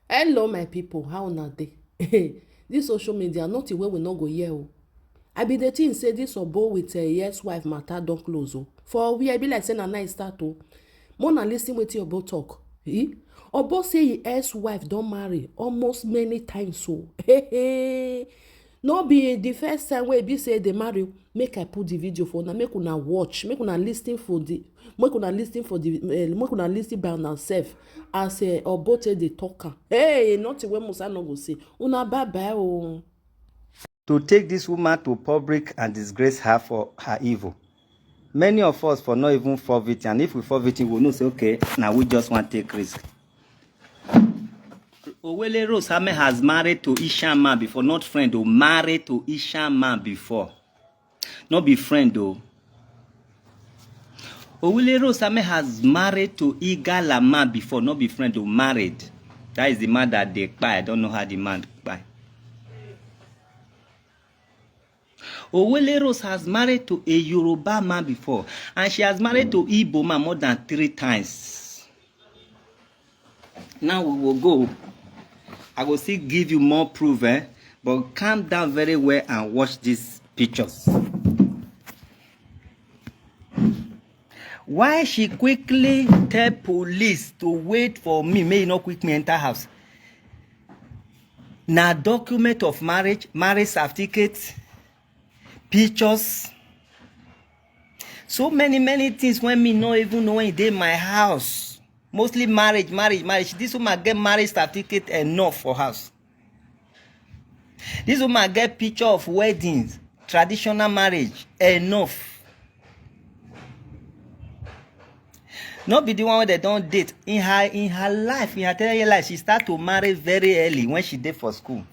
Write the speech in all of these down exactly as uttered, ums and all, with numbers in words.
Hello, my people. How una dey? This social media, nothing wey we no go hear o. I be the thing say this Obo with uh, ex-wife matter don close o. For we, I be like say na night start o. More na listen wetin Obo talk. Eh? Obo say his ex-wife don marry almost many times o. Hey, hey. No be the first time wey e be say they marry. Make I put the video for una. Make una watch. Make una listen for the. Make una listen for the. Uh, make una listen by una self as uh, Obo take dey talk am. Hey, nothing wey Musa no go say. Una bye bye o. To take this woman to public and disgrace her for her evil. Many of us for not even fall victim, and if we fall victim, we know say okay, now we just want take risk. Owele Rose Ame has married to Ishan man before, not friend o, married to Ishan man before, not be friend o. Owele Rose Ame has married to Igala man before, not be friend o, married. That is the man that they kpai. I don't know how the man kpai. Owele Rose has married to a Yoruba man before, and she has married to Igbo man more than three times. Now we will go. I will still give you more proof, eh? But calm down very well and watch these pictures. Why she quickly tell police to wait for me, may you not quick me enter house. Na document of marriage, marriage certificate, pictures, so many many things when me no even know when e dey my house. Mostly marriage, marriage, marriage. This woman get marriage certificate enough for house. This woman get picture of weddings, traditional marriage enough. No be the one wey dem don date in her in her life, in her ten year life, she start to marry very early when she dey for school.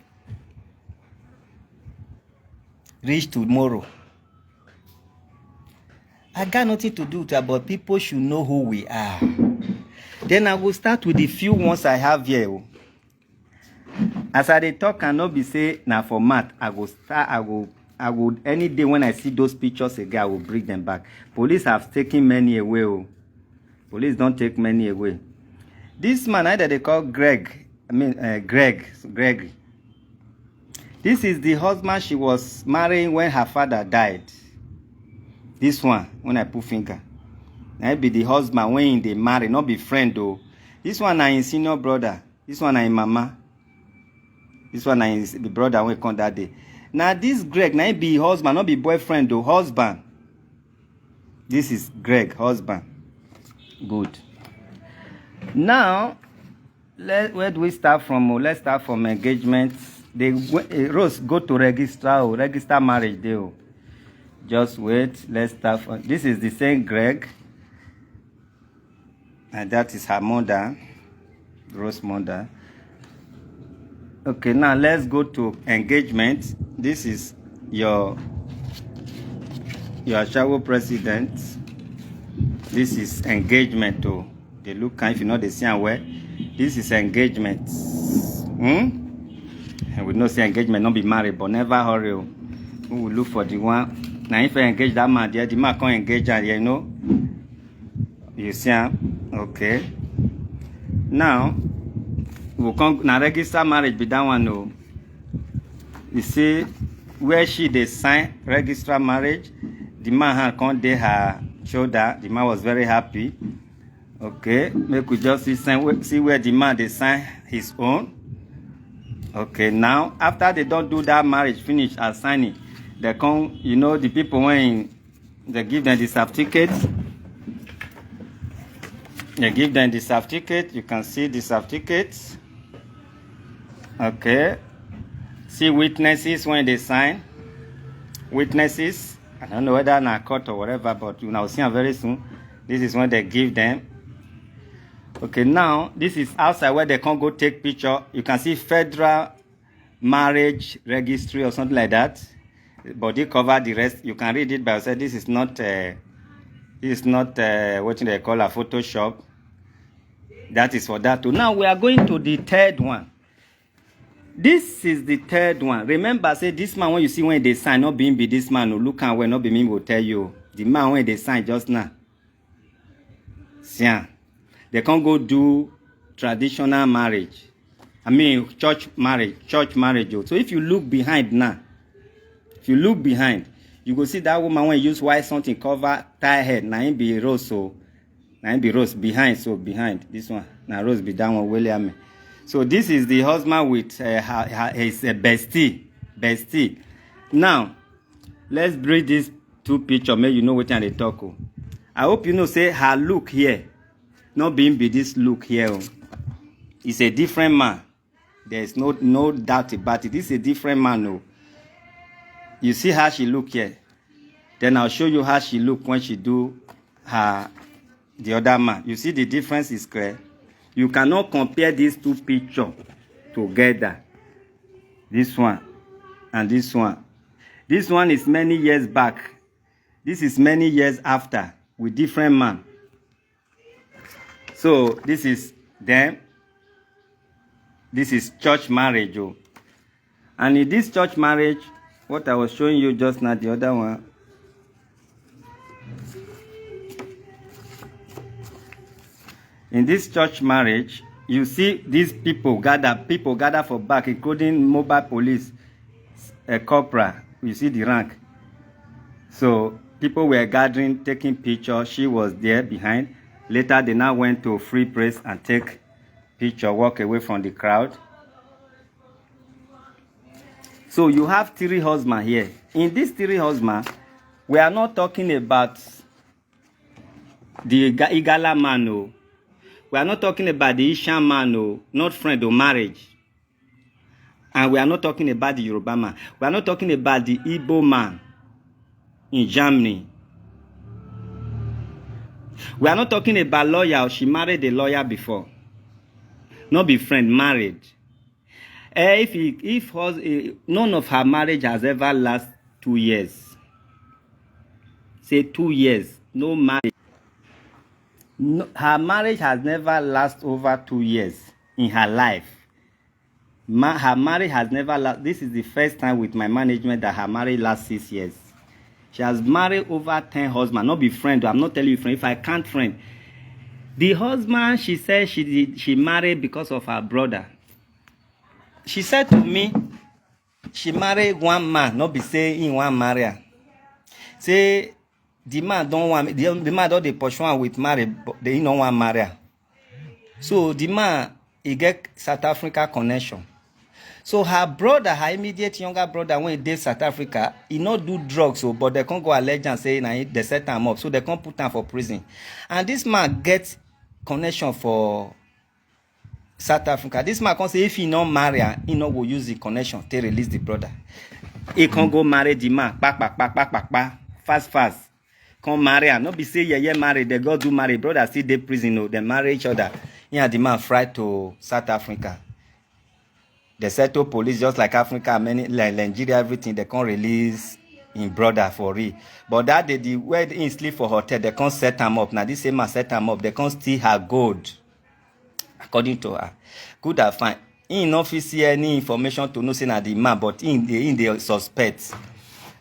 Reach tomorrow. I got nothing to do with her, but people should know who we are. Then I will start with the few ones I have here o. As I dey talk, I no be say na for mouth. I go start. I go. I go any day when I see those pictures again, I will bring them back. Police have taken many away o. Police don take many away. This man, either they call Greg. I mean, uh, Greg. Gregory. This is the husband she was marrying when her father died. This one, when I put finger, na be the husband when they marry, not be friend though. This one na his senior brother. This one na his mama. This one na his the brother when come that day. Now this Greg, na be husband, not be boyfriend though, husband. This is Greg, husband. Good. Now, let, where do we start from? Oh, let's start from engagement. They eh, Rose go to register. Oh, register marriage day. Oh. Just wait. Let's start from. This is the same Greg. And that is her mother, Rose mother. Okay, now let's go to engagement. This is your your Ashawo president. This is engagement too. They look kind if you know they see am well. This is engagement. Hmm? And we know say engagement not be married, but never hurry. Oh. We will look for the one. Now if I engage that man there, the man can't engage her, you know. You see am? Okay. Now, we come na register marriage be that one o. You see where she dey sign register marriage, the man hand come dey her shoulder. The man was very happy. Okay, make we just see sign see where the man dey sign his own. Okay, now after they don do that marriage finish and sign it, they come, you know, the people when they give them the certificate. They give them the certificate. You can see the certificate. Okay. See witnesses when they sign. Witnesses. I don't know whether na court or whatever, but you now see am very soon. This is when they give them. Okay, now this is outside where they can't go take picture. You can see federal marriage registry or something like that. But they cover the rest. You can read it by yourself. This is not. Uh, this is not uh, what they call a Photoshop. That is for that too. Now we are going to the third one. This is the third one. Remember, say this man when you see when they sign, not being be this man who look and when not be me will tell you. The man when they sign just now. See am. They can't go do traditional marriage. I mean, church marriage, church marriage. Oh. So if you look behind now, if you look behind, you go see that woman wey use white something cover tie head. Na him be Rose, so na him be Rose behind. So behind this one, na Rose be that one. William. So this is the husband with uh, her, her, his uh, bestie, bestie. Now, let's bring this two picture. Make you know wetin I dey talk. Oh. I hope you know say her look here, not being be this look here. Oh. It's a different man. There is no no doubt about it. This is a different man. Oh. You see how she look here. Then I'll show you how she look when she do her the other man. You see the difference is clear. You cannot compare these two pictures together. This one and this one. This one is many years back. This is many years after with different man. So this is them. This is church marriage. Oh. And in this church marriage, what I was showing you just now, the other one, in this church marriage, you see these people gather, people gather for back, including mobile police, a corporal. You see the rank. So people were gathering, taking picture. She was there behind. Later, they now went to free press and take picture, walk away from the crowd. So you have three husband here. In this three husband, we are not talking about the Igala man, no. We are not talking about the Ishan man, no. Not friend or marriage. And we are not talking about the Yoruba man. We are not talking about the Igbo man in Germany. We are not talking about lawyer. She married a lawyer before. Not be friend, married. Eh, if he, if hus- eh, none of her marriage has ever last two years. Say two years, no marriage. No, her marriage has never last over two years in her life. Ma- her marriage has never last. This is the first time with my management that her marriage lasts six years. She has married over ten husbands. Not be friend. I'm not telling you friend. If I can't friend, the husband she said she did, she married because of her brother. She said to me, she married one man, not be say he one marry her. Say the man don't want the, the man don't dey pursue am with marry, but they no one marry her. So the man he get South Africa connection. So her brother, her immediate younger brother, when he dey South Africa, he not do drugs, so but they can't go allege and say na him- they set am up, so they can't put am for prison. And this man get connection for South Africa. This man come say if he no marry am, he no go use the connection to release the brother. He can't go marry the man, pa pa pa pa pa pa, fast fast. Come marry am. No be say yeah yeah marry. They go do marry. Brother still dey prison. No, they marry each other. He and the man fly to South Africa. They settle police just like Africa, many like Nigeria, everything. They can't release in brother for real. But that day, the where he sleep for hotel, they can't set him up. Now this same man set him up. They can't steal her gold. According to her, good and fine. He no fit see any information to know say na the man, but he dey he dey suspect.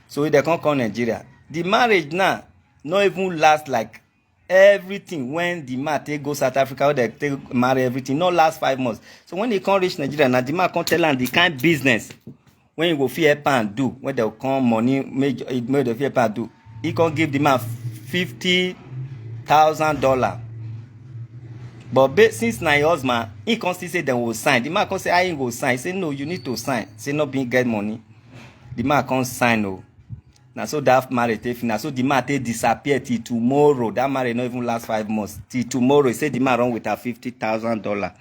So they can't call Nigeria. The marriage now no even last like everything when the man take go South Africa, wey they take marry everything, no last five months. So when he come reach Nigeria, na the man come tell am the kind business when he go fit help am do, when they come money, make make they fit help am do. He come give the man fifty thousand dollar. But ba- since na him husband, he come still say dem go sign. The man come say, "How he go sign?" He say, "No, you need to sign." Say no be get money. The man come sign o. Na so that marriage take finish. Na so the man take disappear till tomorrow. That marriage no even last five months. Till tomorrow, he say the man run with her fifty thousand dollar.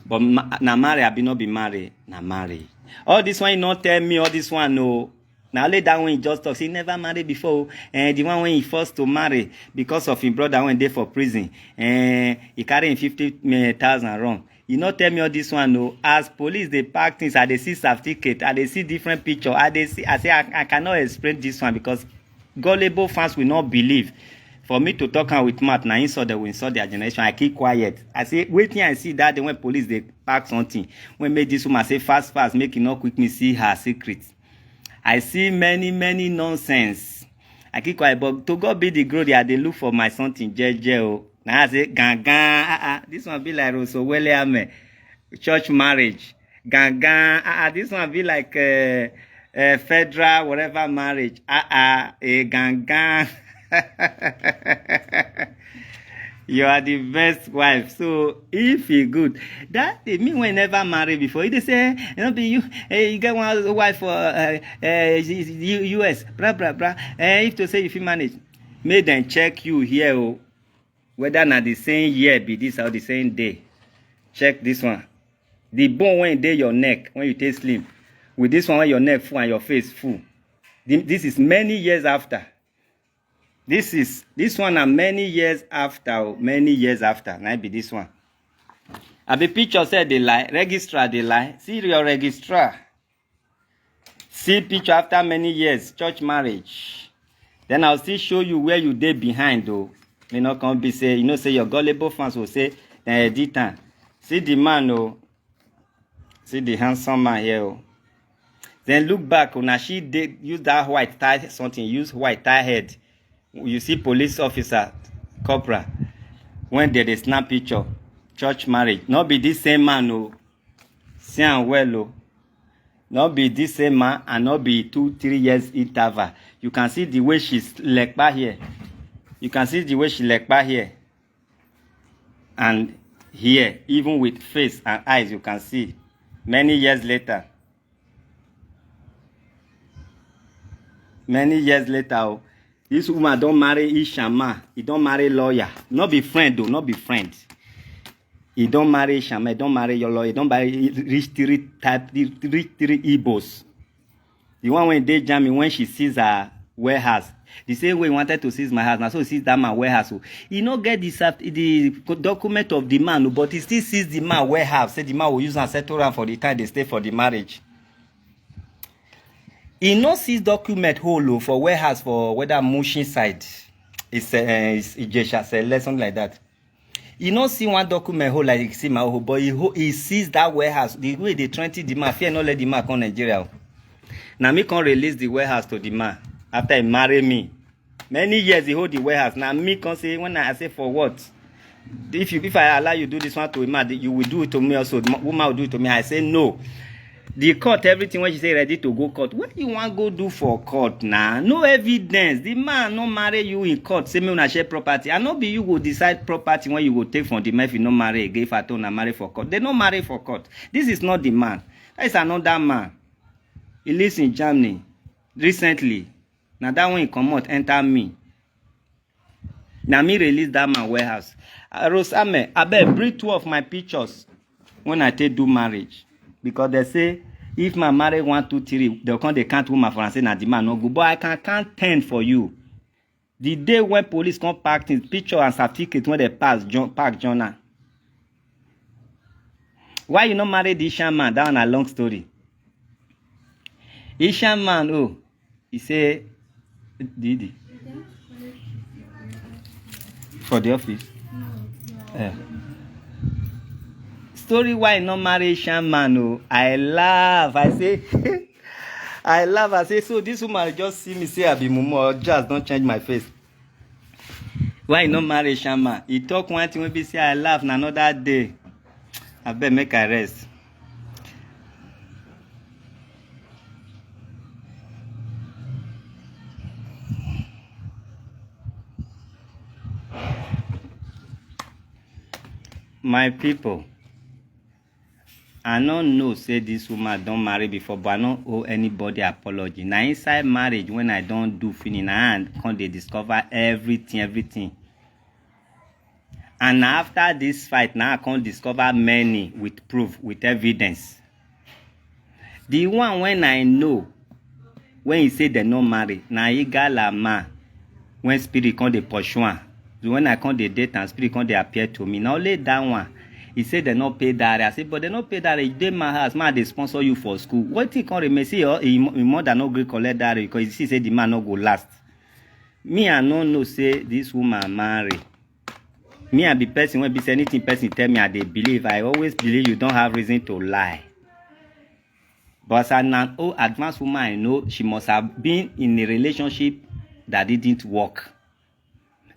But ma- na marry abi no be marry? Na marry. All this one you no tell me. All this one no. Na only that one he just talk. Say he never marry before. And the one when he forced to marry because of him brother when dey for prison. And he carry him fifty thousand run. You no tell me all this one no. As police dey pack things, I dey see certificate, I dey see different picture. I dey see. I say I, I cannot explain this one because gullible fans will not believe. For me to talk am with mouth, na insult they will insult their generation. I keep quiet. I say wetin I see that day when police dey pack something, when make this woman say fast fast, make e no quick me see her secret. I see many many nonsense. I keep quiet, but to God be the glory. I dey look for my something jeje o. Na I say gangan. Ah ah, this one be like Rosso Wele Ame. Church marriage. Gangan. Ah, ah, this one be like uh, uh, federal whatever marriage. Ah, ah, a gangan. You are the best wife. So if e good, that dey mean wey never marry before. E dey say, no be you, eh, you get one wife for uh, uh, U S, bra bra bra. Eh, if to say you fit manage, make dem check you here o, whether na the same year be this or the same day. Check this one. The bone wey dey your neck when you take slim with this one wey your neck full and your face full. Thi- This is many years after. This is this one na many years after o, many years after na be this one. Abi picture sef dey lie, registrar dey lie. See your registrar. See picture after many years, church marriage. Then I'll still show you where you dey behind o. May not come be say, you know say your gullible fans will say, dem edit am. See the man o. See the handsome man here o. Then look back, una she dey use that white tie something, use white tie head. You see police officer, corporal, when they dey snap picture, church marriage. No be this same man o. See am well o. No be this same man and no be two, three years interval. You can see the way she lekpa here. You can see the way she lekpa here. And here, even with face and eyes, you can see. Many years later, many years later, oh, this woman don marry Ishama. He don marry lawyer. No be friend, though, no be friend. He don marry Ishama, he don marry your lawyer, he don marry rich three type, rich three Igbos. The one wey dey Germany, when she seize her warehouse, the same way he wanted to seize my house, na so he seize that man warehouse. So he no get the, cert- the co- document of the man, oh, but he still seize the man warehouse. Say the man will use and settle am for the time they stay for the marriage. He no seize document whole oh, for warehouse for whether Mushin side. It's, uh, it's Ijesha, say something like that. You no see one document hold like you see my own, but he, ho- he sees that warehouse. The way they twenty the man, fear not let the man come Nigeria. Now me can release the warehouse to the man after he marry me. Many years he hold the warehouse. Now me can say when I say for what? If you if I allow you do this one to a man, you will do it to me also. The mo- woman will do it to me. I say no. The court, everything when she say ready to go court, what you want go do for court now? No evidence. The man no marry you in court. Say me una share property. I no be you go decide property when you go take from the man if you no marry again. If I told una marry for court, they no marry for court. This is not the man. That is another man. He lives in Germany. Recently, now that one he come out enter me. Now me release that man warehouse. Uh, Rose Ame, I bet bring two of my pictures when I take do marriage. Because they say if my marry one, two, three, they'll come they count woman for and say na the man no good. But I can count ten for you. The day when police come pack things, picture and certificate when they pass John pack John now. Why you not marry this Ishan man? That one a long story. Ishan man, oh, he say, Didi. For the office. Yeah. Story why not marry Ishan man, oh, I laugh. I say, I laugh. I say, so this woman just see me say I be mumu or just don't change my face. Why you no marry Ishan man? He talk one thing wey be say I laugh na another day. I bet make I rest. My people, I no know say this woman don marry before, but I no owe anybody apology. Na inside marriage when I don do finish, na I come dey discover everything, everything. And na after this fight, na I come discover many with proof, with evidence. The one when I know, when he say they no marry, na Igala man, when spirit come dey pursue am. So when I come dey date and spirit come dey appear to me, na only that one. He say they no pay dowry. I say, but they no pay dowry. You dey my house, man, they sponsor you for school. What he come remain? See, oh, him, him mother no gree collect dowry because he see say the man no go last. Me, I no know say this woman marry. Me, I be person when be say anything person tell me, I dey believe. I always believe you don't have reason to lie. But as an old advanced woman, I know she must have been in a relationship that didn't work.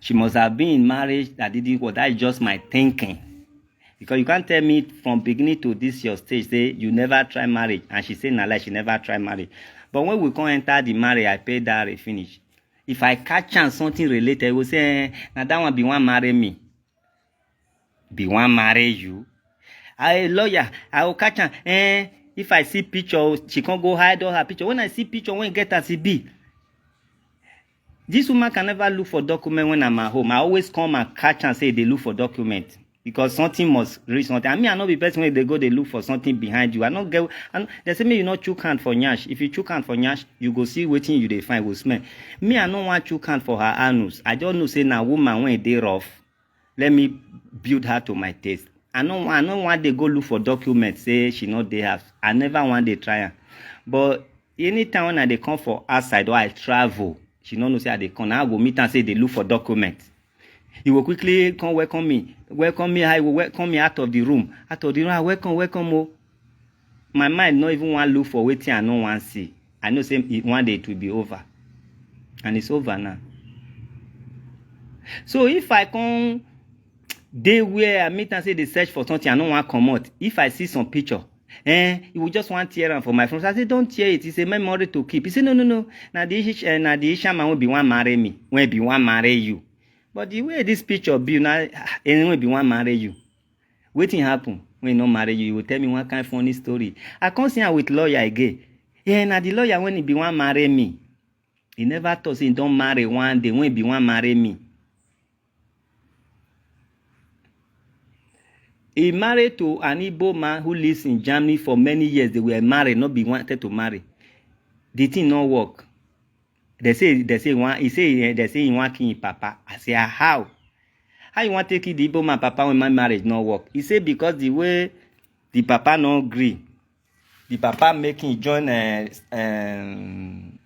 She must have been in marriage that didn't work. That is just my thinking. Because you can't tell me from beginning to this your stage say you never try marriage, and she say na lie, she never try marriage. But when we come enter the marriage, I pay dowry finish. If I catch am something related, I go say, eh, na that one be wan marry me. Be wan marry you. I lawyer, I go catch am. Eh, if I see picture, she come go hide all her picture. When I see picture, when get as e be, this woman can never look for document when I'm at home. I always come and catch am say they look for document, because something must reach something. I mean, I no be person wey dey go dey look for something behind you. I no get. I no, they say me you no chook hand for nyash. If you chook hand for nyash, you go see wetin you dey find go smell. Me, I no wan chook hand for her anus. I just know say na woman wey dey rough. Let me build her to my taste. I no, I no wan dey go look for document say she no dey house. I never wan dey try am. But anytime when I dey come for outside or I travel, she no know say I dey come. Now I go meet am say dey look for document. You go quickly come welcome me, welcome me, how you go welcome me out of the room, out of the room. I welcome, welcome o. My mind no even wan look for wetin I no wan see. I know say e- one day it will be over, and it's over now. So if I come dey where I meet am say dey search for something, I no wan comot. If I see some picture, eh, he will just wan tear am for my front. I say don't tear it. It's a memory to keep. He say no, no, no. Na the Ish- eh, na the Isha man wey be wan marry me, wey be wan marry you. But the way this picture be, na eh, wey be wan marry you. Wetin happen when he no marry you? You go tell me one kind funny story. I come see am with lawyer again. Yeah, na the lawyer when he be wan marry me. He never talk say he don marry one day when he be wan marry me. He married to an Igbo man who lives in Germany for many years. They were married, not be wanted to marry. The thing no work. They say they say one. He say eh, they say he wan kill him papa. I say ah, how? How you wan take kill the Igbo man papa when my marriage no work? He say because the way the papa no gree, the papa make him join uh, um,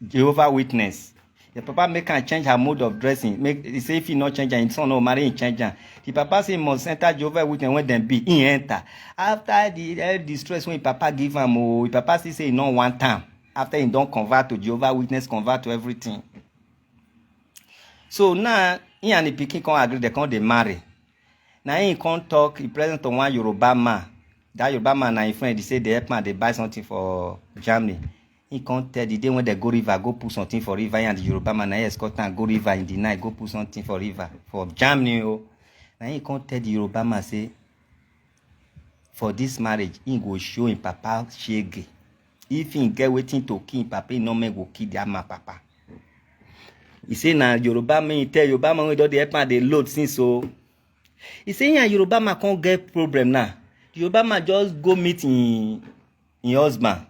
Jehovah Witness. The papa make am change her mode of dressing. Make he say if he no change am, him son no marry him change am. The papa say he must enter Jehovah Witness when dem be he enter. After the all the stress when papa give am, oh, the papa still say he no want am. After he don convert to Jehovah Witness, convert to everything. So now he and the pikin come agree, they come dey marry. Na him come talk in presence to one Yoruba man. That Yoruba man na him friend, he say dey help am dey buy something for Germany. He come tell the day when they go river, go put something for river, he and the Yoruba man na him escort am go river in the night, go put something for river for Germany o. Na him come tell the Yoruba man say for this marriage, he go show him papa shege. If he get wetin to kill him papa, he no make go kill that man papa. He say na Yoruba man, he tell Yoruba man wey don dey help am dey load since o. He say him and Yoruba man come get problem now. Yoruba man just go meet him, him husband.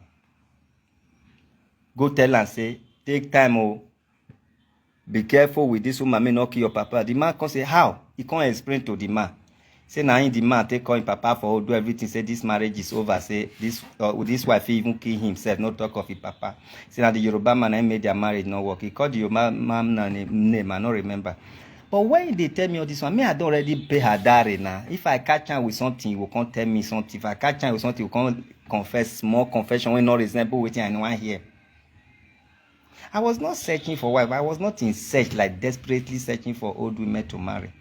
Go tell am say take time o. Be careful with this woman, may not kill your papa. The man come say how? He come explain to the man. Say na him the man take call him papa for do everything. Say this marriage is over. Say this uh, this wife fit even kill himself. No talk of him papa. Say na the Yoruba man na him make their marriage no work. He call the Yoruba man na name, name I no remember. But when they tell me all this one, me I don already pay her dowry now. If I catch am with something, you go come tell me something. If I catch am with something, you go come confess small confession wey no resemble wetin I no wan hear. I was not searching for wife. I was not in search, like desperately searching for old women to marry.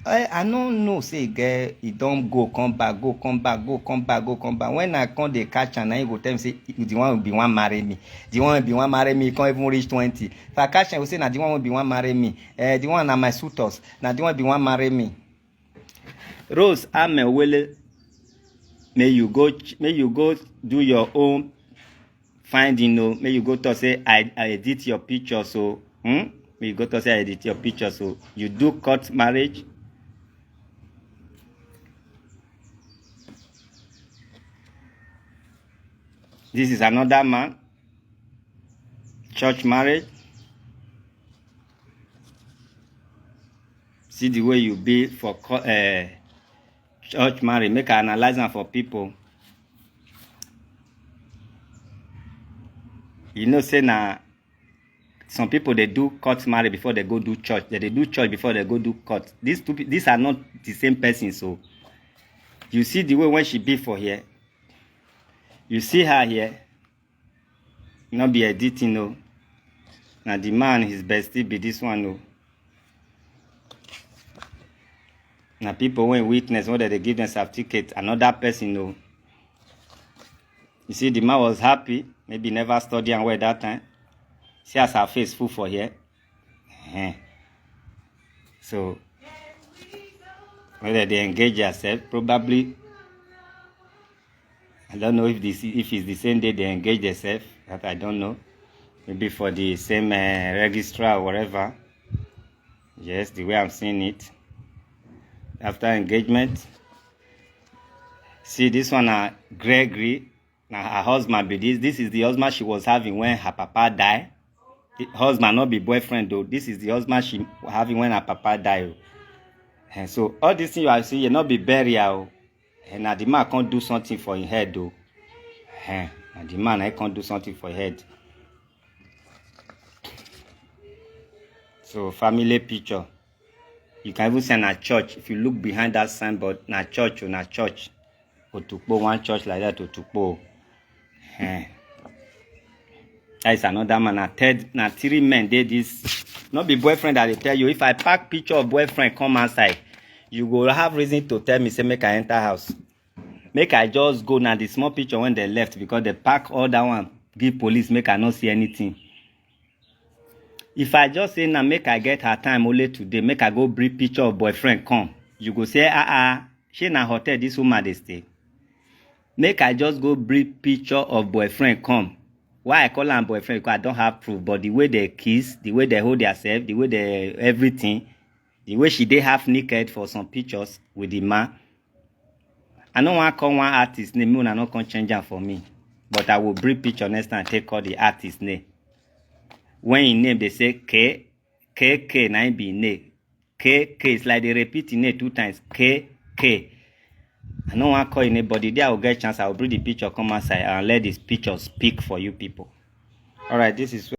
I, I no know say girl, he don go come back, go come back, go come back, go come back. When I come dey catch am, na him go tell me say the one wey be wan marry me, the one wey be wan marry me, he come even reach twenty. If I catch am, he go say na the one wey be wan marry me, eh, the one na my suitors, na the one wey be wan marry me. Rose Amewele, may you go, ch- may you go do your own finding o. May you go talk say I, I edit your picture so. Hmm? May you go talk say I edit your picture so. You do court marriage. This is another man. Church marriage. See the way you be for uh, church marriage. Make I analyze am for people. You know say na some people they do court marriage before they go do church. They, they do church before they go do court. These two, pe- these are not the same person. So you see the way when she be for here, you see her here. No be editing o. Na the man his bestie be this one o. Na people wey witness, wey dem dey give dem certificate, another person o. You see, the man was happy, maybe never study am well that time. See as her face full for here. Ehen. So, whether they engage herself, probably, I don't know if this, if it's the same day they engage themselves, that I don't know. Maybe for the same uh, registrar or whatever. Yes, the way I'm seeing it. After engagement, see this one, uh, Gregory. Now her husband be this. This is the husband she was having when her papa died. The husband, not be boyfriend though. This is the husband she having when her papa died. And so all this thing you are seeing, you not be burial. And now the man can't do something for his head though. And the man, I can't do something for his head. So family picture. You can even say na church. If you look behind that signboard, na church o, na church. Otukpo, one church like that, Otukpo. Eh. That is another man. Na third, na three men dey this. Not be boyfriend that they tell you. If I pack picture of boyfriend come outside, you go have reason to tell me say make I enter house. Make I just go now. The small picture when they left because they pack all that one give police. Make I not see anything. If I just say now make I get her time only today, make I go bring picture of boyfriend come. You go say, ah ah, she na hotel this woman dey stay. Make I just go bring picture of boyfriend come. Why I call am boyfriend? Because I don't have proof. But the way they kiss, the way they hold themselves, the way they everything, the way she dey half naked for some pictures with the man. I no wan call one artist name, make una no come change am for me. But I will bring picture next time, take call the artist name. When him name, they say K, K K, na him be him name. K K, it's like they repeat him name two times. K K. I no wan call anybody. There I will get chance. I will bring the picture come outside and let this picture speak for you people. All right, this is